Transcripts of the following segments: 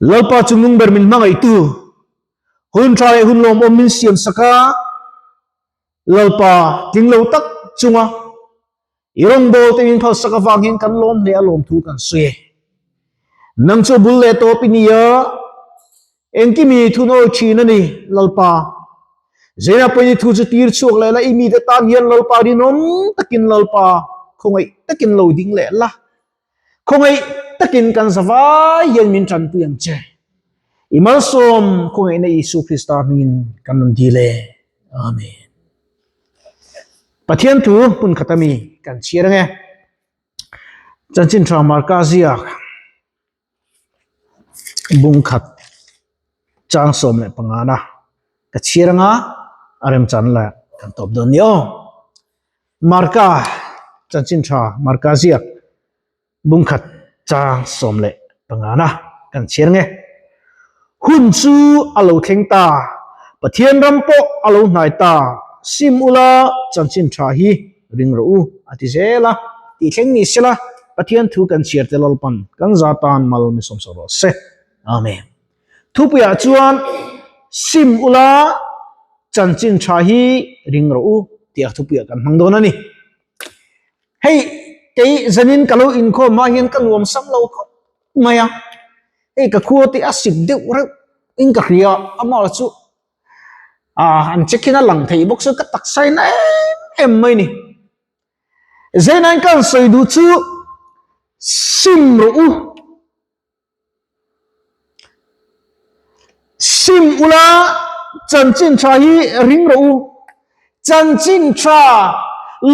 Lalpa chungnung ber min hmangaihtu, hun tha leh hun lawmawm min siam sak a, Lalpa tling lo tak chunga i rawngbâwl te min phalsak avang hian kan lawm hle a lawmthu kan sawi e. Nang chu bul leh tawp i ni a, engkimi thunawi thin a ni, Lalpa. Zaina pawhin i thu chu tir chhuak leh la, i mite tan hian Lalpa rinawm takin Lalpa khawngaih takin lo ding leh la. Khawngaih takin kan zavai hian min tanpui ang che. I malsawm khawngaihna Isu Krista hmingin kan rawn dil e. Amen. Pathian thu hmun khat ami kan chhiar ange. Chanchin tha Marka ziak bung khat chang 15 na ka chhiar anga a remchan la kan tawp dawn ni aw. Marka chanchin tha Marka ziak bung khat chang 15 na kan chhiar nge. Hun chu a lo thleng ta, Pathian ram pawh a lo hnai ta, sim ula chanchin tha hi ring rawh u a ti zel a, tih thleng ni sela Pathian thu kan chhiar te Lalpan kan za tan mal mi sawmsak rawh se. Amen. Thupuiah chuan sim ula chanchin tha hi ring rawh u tih a thupuiah kan hmang dawn a ni. Hei kei zanin ka lo inkhawm hma hian ka nuam sam lo khawp mai a, hei ka khua te a sik deuh reuh in ka hria amah chu ah an check in a lang thei bawk chu ka taksa in a em em mai ni. Zainain kan sawi duh chu sim rawh u. Sim ula chanchin tha hi ring rawh u. Chanchin tha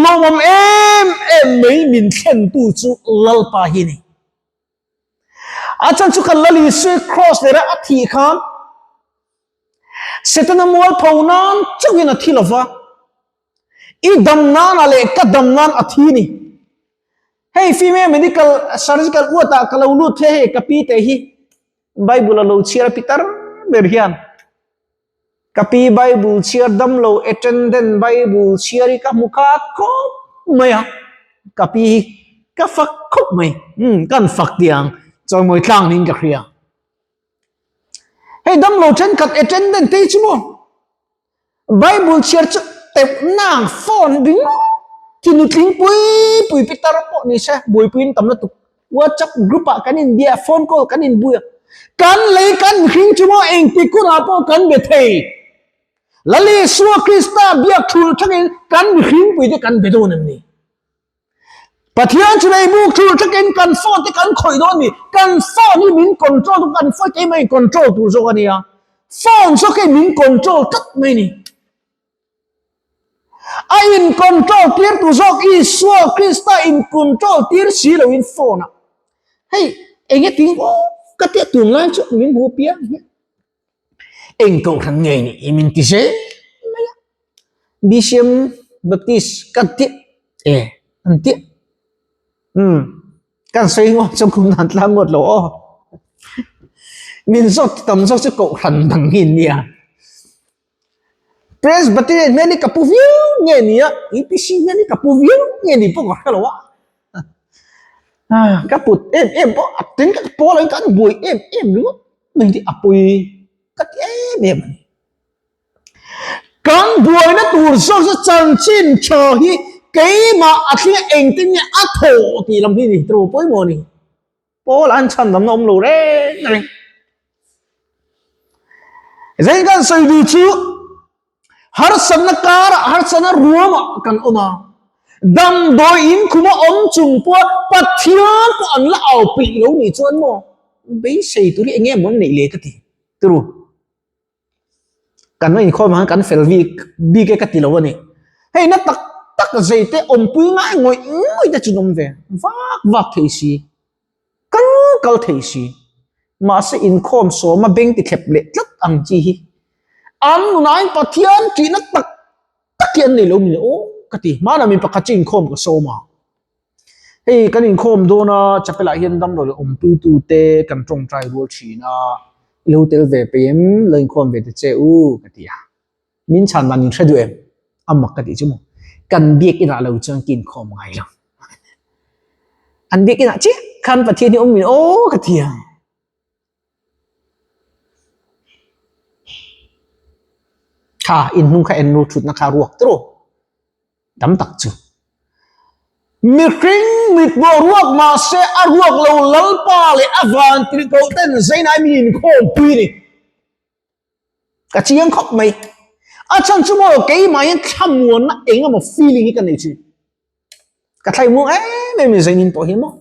lawmawm em em mai min thlentu chu Lalpa hi a ni. A chan chu kan Lal Isua cross leh a thih khan Setana mualpho nan chauhin a thi lova, i dam nana leh ka dam nan a thi ni. Hei female medical surgical ward ah ka lo lut the hei ka pi te hi Bible a lo chhiar a pi tar ber hian ka pi Bible chhiar dam lo attendant Bible chhiar hi ka hmu khat khawp mai a ka pi hi ka fak khawp mai umm kan fak tiang chawimawi tlang niin ka hria. Hei dam lo thenkhat attendant te hi chu maw Bible chhiar chu teuh nang phone ringawt khi nutling pui pui pitar pawh ni se buaipuiin tam lutuk WhatsApp group ah kan inbia phone call kan inbui a kan lei kan mihring chu maw engtik hunah pawh kan be thei Lal Isua Krista biak thul thakin kan mihring pui te kan be dawn em ni? Pathian chu lei buk thur thakin kan phone te kan khawih dawn ni, kan phone hi min control tu kan phone keimah in control tur zawk a nia, phone zawk hi min control tlat mai ni. A in control tir tu zawk Isua Krista in control tir si lo in phone ah hei enge ting aw ka tia tunlai chu min hmu piang hian Eng kohhran nge ni i min ti zel mai a, BCM Baptist kan ti e an ti umm kan sawi ngawt chu kum nan tlang ngawt lo aw min zawt tam zawk chu kohhran dang hi an nia Presbyterian hmel hi ka pu viau nge ni a UPC hmel hi ka pu viau nge ni pawh ka hre lo a ka put em em pawh a teng ka pawl ang kan buai em em ringawt. Mai hi a pawi ka ti em em a ni. Kan buaina tur zawk chu chanchin tha hi keimah a thling a engtin nge a thawh tih lam hi ni tur pawimawh a ni. Paul an chhan lamna awm lo reng reng. Zai kan sawi duh chu Harsatna karah harsatna ruamah kan awm a, damdawi in khuma awm chung pawha Pathian pawh an la au peih lo nih chuan maw beisei tur hi eng nge maw an neih le ka ti turu. Kan inkhawm ang kan fel bik bik e ka ti lo a ni. Hei na tak tak zei te awmpui ngai ngawih ngawih te chu an awm ve vak vak thei si. Kal kal thei si. Mahse inkhawm sawma beng ti thlep leh tlat ang chi hi an nunain Pathian tihna tak tak hi an nei lo mile aw ka ti. Hmanah mi pakhat chu inkhawm ka sawm a. Hei kan inkhawm dawn a chapel ah hian damlo leh awmpuitu te kan tawngtai rual thin a, i lo tel ve peih em lo inkhawm ve ta che u ka ti a. Min chhan dan in hre duh em? A mak ka tih chu maw? Kan biak inah lo chuan ka inkhawm ngai lo. An biak inah chiah khan Pathian hi awm min aw ka ti a. Kha in hnung kha en ru thutna kha ruak turu tam tak chu. Mihring mit pawh ruak mahse a ruak lo Lalpa leh a van tirhkoh ten zainai mi inkhawm pui ni. Ka chiang khawp mai. A chhan chu maw keimah hian thlamuanna eng emaw feeling hi ka nei thin. Ka thlai muang em em in zainin pawh hi maw.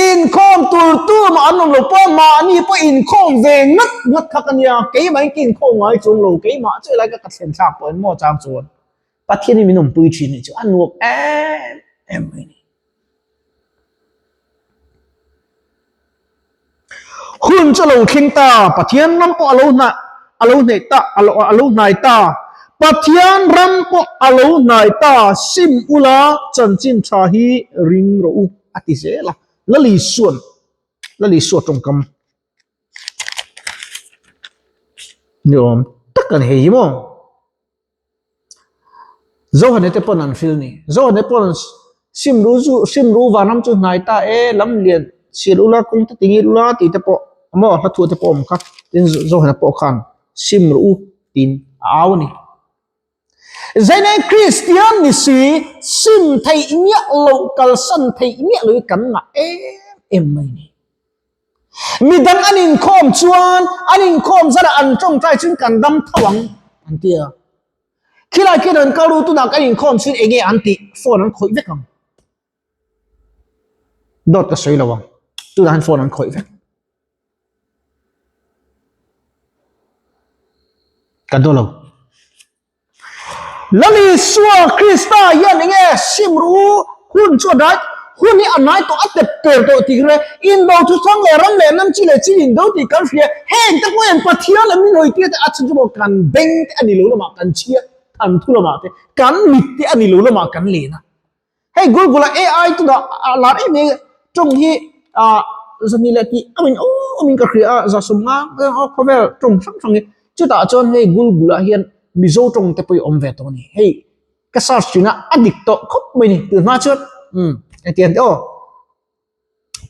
Inkhawm tur tumah an awm lo pawh mahni pawh inkhawm ve ngat ngat kha ka nia keimah in ka inkhawm ngai chuang lo keimah chu helai ka ka thlen thlak pawh in maw chang chuan Pathian in min awmpui thin nih chu a nuam em em mai ni. Hun chu a lo thleng ta, Pathian ram pawh a lo hnah, a lo hnaih ta, a lo a lo hnai ta. Pathian ram pawh a lo hnai ta, sim ula chanchin tha hi ring rawh u, a ti zel a. Lalisuan, Lalisua tawngkam ni awm tak a ni hei hi maw? Zohane te pawn an hril ni. Zohane pawn sim ru chu sim ru vanram chu hnai ta e lam lian sial ula kawng te tingil ula tih te pawh maw hla thu te pawh a awm kha tin Zohane pawh khan sim ru u tiin a au a ni. Zainai Kristian ni si sim theih miah loh kalsan theih miah loh hi kan ngah em em mai ni. Midang an inkhawm chuan an inkhawm zarah an tawngtai chuan kan dam tho ang an ti a. Khilai khian an kal ru tunah kan inkhawm chuan enge an tih phone an khawih vek ang. Dawt ka sawi lo ang. Tunah hian phone an khawih vek. Ka daw lo. Lal Isua Krista hian enge sim ru hun chu a dai hun hi a nai tawh a tep per tawh tih hre indo thu thang leh ram leh hnam chi leh chi indo tih kan hria heng te pawh hian Pathian leh min hawi tir te a chhan chu maw kan beng te a ni lo lamah kan chhia than thu lamah te kan mit te a ni lo lamah kan len a. Hei Google a AI chu dah a lar em em tawng hi ah zahni leh tih awmin awmin ka hria a zasawm nga khawvel tawng hrang hrang hi chutah chuan hei Google ah hian Mizo tawng te pawh hi awm ve tawh a ni hei ka search thin a a dik tawh khawp mai a ni tun hma chuan umm engtiang te aw.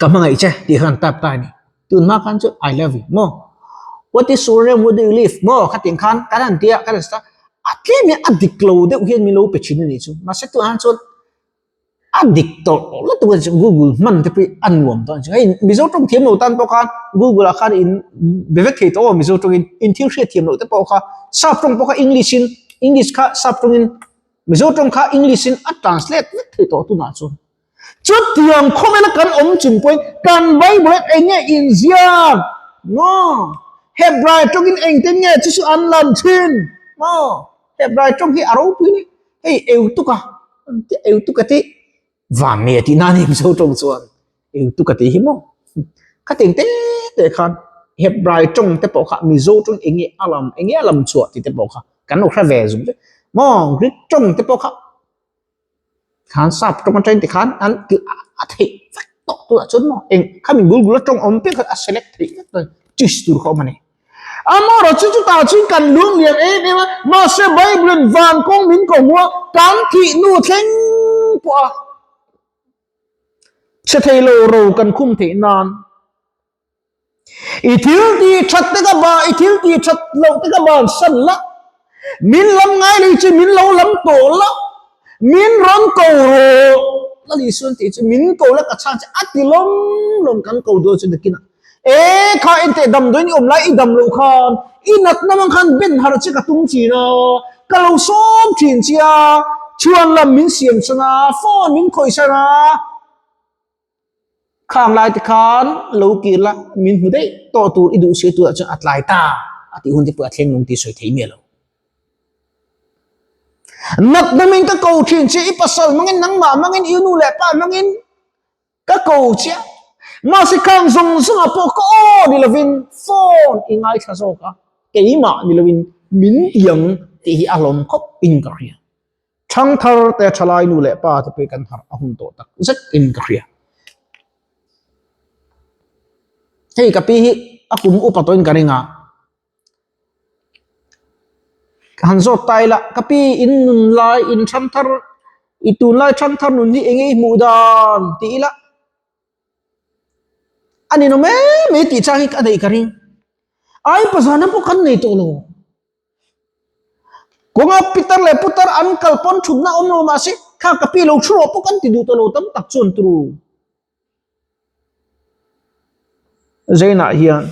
Ka hmangaih che tih khan type ta a ni. Tun hma khan chu I love you maw? What is your name? Where do you live? Maw? Khatin khan kan han ti a, kan han start a tlem hian a dik lo deuh hian min lo pe thin a nih chu. Mahse tunah hian chuan a dik tawh lutuk a ni chu Google hman te pawh hi a nuam tawh a ni chu. Hei Mizo tawng thiam lo tan pawh khan Google ah khan in be vek thei tawh aw Mizo tawngin in thil hriat thiam loh te pawh kha sap tawng pawh kha English in English kha sap tawngin Mizo tawng kha English in a translate vek thei tawh tunah chuan. Chutiang khawvela kan awm chung pawhin kan Bible hian eng nge inziak? Maw? Hebrai tawngin engtin nge chu chu an lam thin? Maw? Hebrai tawng hi a ropui ni. Hei Eutuka, Eutuka tih van nge tih na ni Mizo tawng chuan Eutuka tih hi maw? Khatiang te te khan Hebrai tawng te pawh kha Mizo tawng eng nge a lam, eng nge a lam chhuah tih te pawh kha kan lo hre ve zung vek. Maw? Greek tawng te pawh kha Khan sap tawng atangin tikhan an a theih vek tawh tunah chuan maw eng khami bul bula tawng awm piang khan a select theih vek tawh choose tur kha awm a ni. Amaherawhchu chu chutah chuan kan lung lian em em a mahse Bible in van kawng min ko hmu a kan thih hnu thleng pawh a chhe thei lo ro kan khum theih nan I thil tih that te ka ba, i thil tih that loh te ka ban san la, min lam ngai lei chu min lo lam tawh la, min rawn ko rawh. Lal Isuan tih chu min ko la ka chhan che a ti lawm lawm kan ko dawn chu nakinah. E kha enteh damdawiin i awm lai i dam loh khan i natna mang khan ben harh che ka tum thin a, ka lo sawm thin che a, chhuan lam min siam san a, phone min khawih san a. Khang lai te khan lo kir la, min hmu daih tawh tur i duh si turah chuan a tlai ta a tih hun te pawh a thleng nung tih sawi thei miah lo. Natna min ka ko thin che, i pasal hmangin nangmah hmangin i nu leh pa hmangin ka ko che a, mahse khang zawng zawngah pawh ka aw ni lovin phone i ngaithla zawk a, keimah ni lovin min tiang tih hi a hlawm khawp in ka hria. Thangthar te thalai nu leh pa te pawh kan harh a hun tawh tak zet in ka hria. Hei ka pi hi a kum upa tawhin ka ring a. Ka han zawt ta ila, ka pi in nun lai in thangthar i tunlai thangthar nun hi enge i hmuh dan ti ila. A ninawm em mai tih chang hi ka neih ka ring. Ai pazana pawh kan nei tawh lo. Kawnga pitar leh putar an kal pawn thutna awm lo mahse kha ka pi lo thu rawh pawh kan ti duh tawh lo tam tak chuan turu. Zainah hian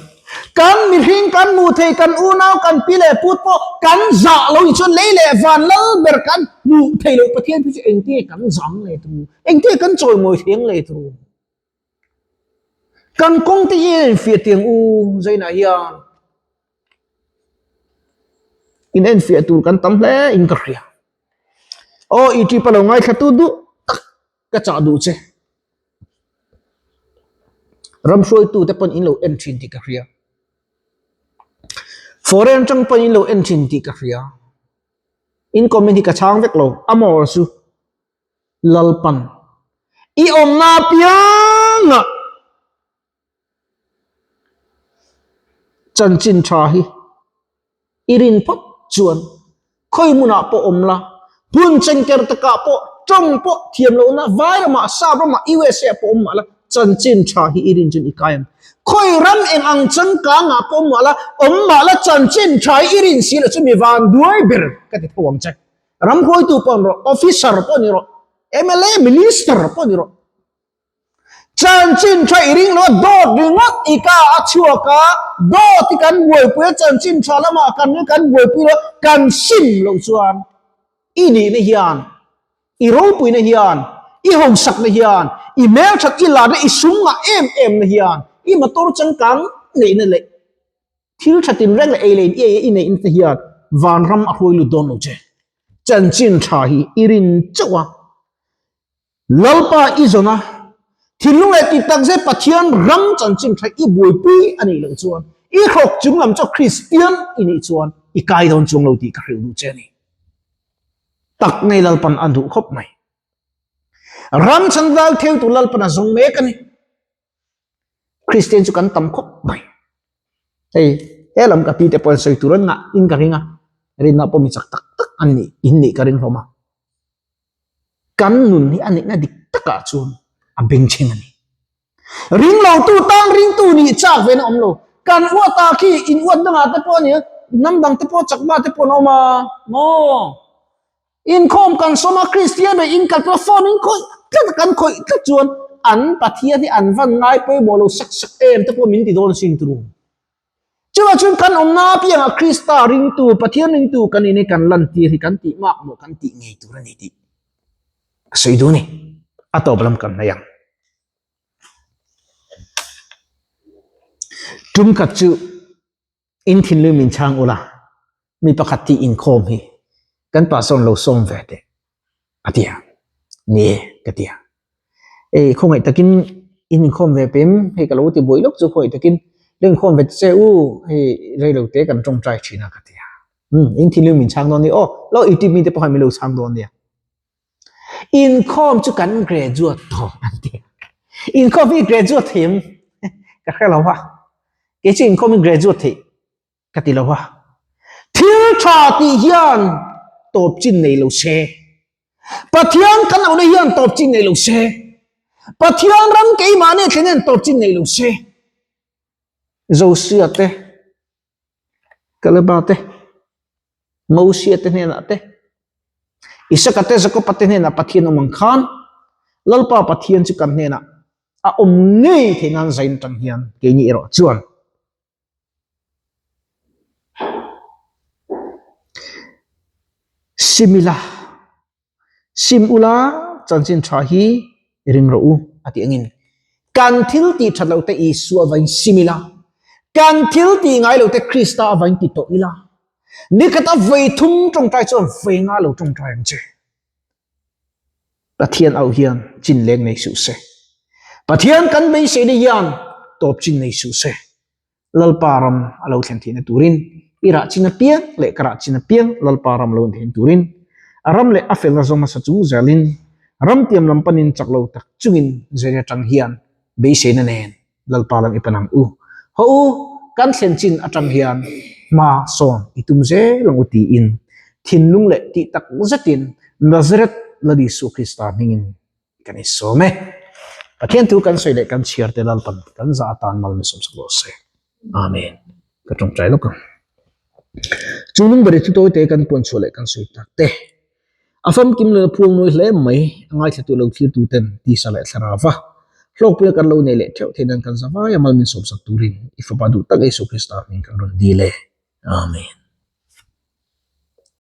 kan mihring kan hmuh thei kan unau kan pi leh put pawh kan zah lo in chuan lei leh van lal ber kan hmuh thei loh Pathian thu chu engtin nge kan zang leh turu engtin nge kan chawimawi thleng leh turu. Kan kawng te hi a infiah tiang u Zainah hian in enfiah tur kan tam hle in ka hria. Aw i ṭipa lo ngaithla tu duh tak ka chah duh che. Ram hruaitu te pawn in lo en thin tih ka hria. Foreign atang pawn in lo en thin tih ka hria. In comment hi ka chhang vek lo a maw chu Lalpan i awmna apiangah chanchin tha hi i rin phawt chuan khawi hmunah pawh awm la, hmun chengker takah pawh tawng pawh thiam lohna vai ramah, sap ramah, USA ah pawh awm mah la, chanchin tha hi i rin chuan i kai ang. Khawi ram eng ang changkangah pawh awm mah la, awm mah la chanchin tha hi i rin si loh chu mi van duai ber ka ti tho ang che. Ram hruaitu pawh ni rawh, officer pawh ni rawh, mla, minister pawh ni rawh. Chanchin tha i ring lo a, dawt ringawt i ka a chhuak a, dawt hi kan buaipui a, chanchin tha lamah kan ring kan buaipui lo a, kan sim loh chuan i nihna hian, i ropuina hian, i hausakna hian, i hmelthat i larna i sum ngah em em na hian, i motor changkang neihna leh thil tha tinreng leh ei leh in i ei a i neihna te hian vanram a hruai lut dawn lo che. Chanchin tha hi i rin chauh a. Lalpa i zawn a, thinlung leh tih tak zet Pathian ram chanchin tha i buaipui a nih loh chuan i hrawk chung lam chu Kristian i nih chuan i kai dawn chuang lo tih ka hrilh duh che a ni. Tak nei Lalpan a duh khawp mai. Ram chhandal theutu Lalpan a zawng mek a ni. Kristian chu kan tam khawp mai. Hei he lam ka pi te pawh an sawi tur an ngah in ka ring a, rinna pawh mi chak tak tak an nih in nih ka ring hlawm a. Kan nun hi a nihna dik takah chuan a bengchheng a ni. Ring lotu tan ringtu nih chak ve na awm lo. Kan uata khi in uat dangah te pawh a ni a, hnam dang te pawh chakma te pawh an awm a maw? Inkhawm kan sawm a, Kristian leh in kalpui a phone in khawih tlat a, kan khawih tlat chuan an Pathian hi an van ngai pawimawh lo sak sak em te pawh min ti dawn asin turu. Chuvah chuan kan awmna apiangah Krista ringtu, Pathian ringtu kan in hi kan lantir hi kan tih mak maw kan tih ngei tur a ni tih ka sawi duh a ni. A tawp lam kan hnaih ang. Tum khat chu In thinlung min chhang ula, mi pakhat tih inkhawm hi kan pa sawn lo sawm ve teh a ti a, ni e ka ti a. Ei khawngaih takin in inkhawm ve pem hei ka lo ti buai lawk chu khawngaih takin lo inkhawm ve ta che u hei rei lo te kan tawngtai thin a ka ti a. Umm in thinlung min chhang dawn nia aw lo youtube mite pawh khan min lo chhang dawn nia. Inkhawm chu kan graduate tawh an ti a. Inkhawm hi graduate thei em? Ka hre lo a. Kei chu inkhawm hi graduate theih ka ti lo a. Thil tha tih hian tawp chin nei lo se. Pathian kan lohna hian tawp chin nei lo se. Pathian ram keimahni a thlen hian tawp chin nei lo se. Josia te, Kaleba te, Mosia te hnenah te, Isaka te, Jakoba te hnenah Pathian awm ang khan Lalpa Pathian chu kan hnenah a awm ngei theih nan zain atang hian keini erawh chuan Simila Sim ula chanchin tha hi ring rawh u a tih angin kan thil tih that loh te Isua vain sim ila, kan thil tih ngai loh te Krista a vain ti tawh ila, nikhat a vawi thum tawngtai chuan vawi nga lo tawngtai ang che. Pathian auh hian chin leng nei suh se. Pathian kan beiseina hian tawp chin nei suh se. Lalpa ram a lo thlen theihna turin i rah chin apiang leh ka rah chin apiang Lalpa ram lo in theihna turin a ram leh a felna zawng hmasa chung zelin ram tiam lam panin chak lo tak chungin zir atang hian beiseina nen Lalpa lam i pan ang u. Haw u, kan thlen chin atang hian hma sawn i tum zel ang u tiin thinlung leh tih tak zetin Nazareth Lal Isua Krista hmingin Kan i sawm e. Pathian thu kan sawi leh kan chhiar te Lalpan kan zah atan mal mi sawmsak rawh se. Amen. Ka tawngtai lawk ang. Chu nung beri thu tawite kan puan chhuah leh kan sawi tak te. A famkim leh a phuang nawi hle mai, a ngaithlatu lo thlirtu ten tisa leh thlarau va hlawkpuia kan lo nei leh theuh theih nan kan zavai a mal min sawmsak turin i fapa duh tak Isua Krista hming kan rawn dil e. Amen.